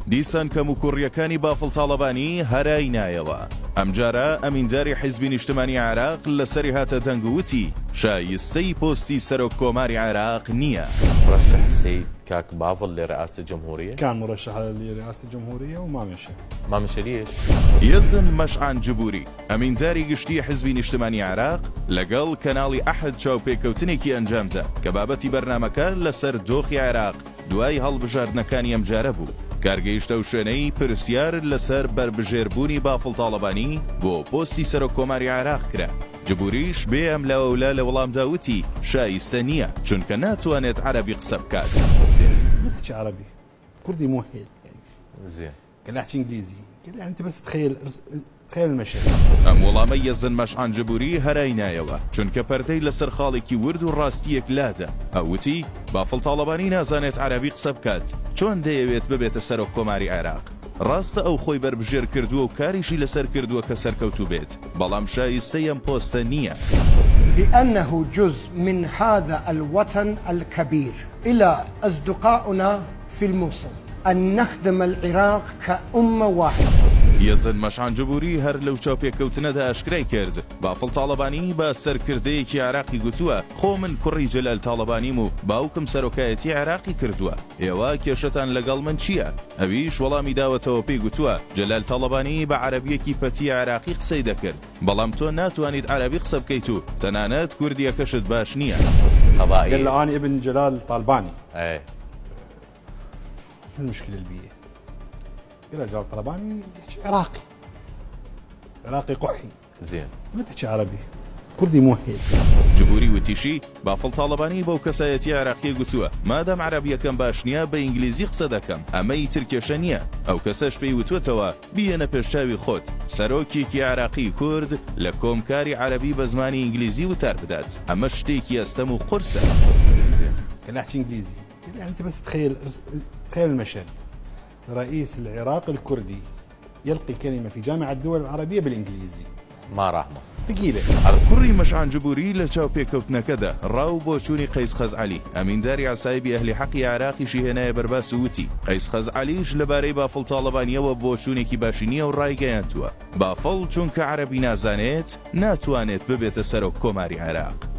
دیسان کەموکوڕییەکانی بافڵ تاڵەبانی هەرای نایەوە. ئەمجارە ئەمینداری حیزبی نیشتمانی عێراق لەسەری هاتە دەنگ و وتی، شایستەی پۆستی سەرۆک کۆماری عێراق نییە. مرشح سید کاک باڤڵ لرئاسة الجمهورية؟ كان مرشح لرئاسة الجمهورية وما مشى. ما مشى ليش؟ یەزن مەشعان جبوری، ئەمینداری گشتیی حیزبی نیشتمانی عێراق لەگەڵ کەناڵی ئەحد چاوپێکەوتنێکی ئەنجامدا کە بابەتی بەرنامەکە لەسەر دۆخی عێراق دوای هەڵبژاردنەکانی ئەمجارە بوو، کار گەیشتە ئەو شوێنەی پرسیار لەسەر بەربژێربوونی بافڵ تاڵەبانی بۆ پۆستی سەرۆککۆماری عێراق کرا، جبوریش بێ ئەملاوئەولا لە وەڵامدا وتی، شایستە نییە، چونکە ناتوانێت عەرەبی قسە بکات. ما تحكي عربي كردي مو حيل زين. قال احكي انجليزي قال يعني انت بس تخيل تخيل المشهد. ئەم وەڵامەی یەزن مەشعان جبوری هەرای نایەوە، چونکە پەردەی لەسەر خاڵێکی ورد و ڕاستییەک لادا، ئەو وتی، بافڵ تاڵەبانی نازانێت عەرەبی قسە بکات، چۆن دەیەوێت ببێتە سەرۆک کۆماری عێراق؟ ڕاستە ئەو خۆی بەربژێر کردووە و کاریشی لەسەر کردووە کە سەرکەوتوو بێت، بەڵام شایستەی ئەم پۆستە نییە. لأنه جزء من هذا الوطن الكبير إلى أصدقاؤنا في الموصل أن نخدم العراق كأمة واحدة. یەزن مەشعان جبوری هەر لەو چاوپێکەوتنەدا ئاشکرای کرد، بافڵ تاڵەبانی بە سەرکردەیەکی عێراقی گوتووە، خۆ من کوڕی جەلال تاڵەبانیم و باوکم سەرۆکایەتی عێراقی کردووە، ئێوە کێشەتان لەگەڵ من چییە؟ ئەویش وەڵامی داوەتەوە پێی گوتووە، جەلال تاڵەبانی بە عەرەبییەکی پەتی عێراقی قسەی دەکرد، بەڵام تۆ ناتوانیت عەرەبی قسە بکەیت و تەنانەت کوردییەکەشت باش نییە. قضائية. قال له انا ابن جلال طالباني ايه شو المشكله اللي بيه؟ قال له جلال طالباني يحكي عراقي عراقي قحي زين. انت ما تحكي عربي کوردی مو حیل. جبوری وتیشی، بافڵ تاڵەبانی بەو کەسایەتیە عێراقیە گوتووە، مادام عەرەبیەکەم باش نیە بە ئینگلیزی قسە دەکەم، ئەمە ئیتر کێشە نیە، ئەو کەسەش پێی وتووەتەوە بیەنە پێشچاوی خۆت، سەرۆکێکی عێراقی کورد لە کۆمکاری عەرەبی بە زمانی ئینگلیزی وتار بدات، ئەمە شتێکی ئەستەم و قورسە. قال احكي انجليزي قال يعني انت بس تخيل تخيل المشهد رئيس العراق الكردي يلقي كلمة في جامعة الدول العربية بالإنجليزي ما راحمە. ثقيلة. کوڕی مەشعان جبوری لە چاوپێکەوتنەکەدا ڕا و بۆچوونی قەیس خەزعەلی، ئەمینداری عەسایبی ئەهلی حەقی عێراقیشی هێنایە بەرباس و وتی، قەیس خەزعەلیش لەبارەی بافڵ تاڵەبانییەوە بۆچوونێکی باشی نییە و ڕایگەیاندووە، بافڵ چونکە عەرەبی نازانێت، ناتوانێت ببێتە سەرۆک کۆماری عێراق.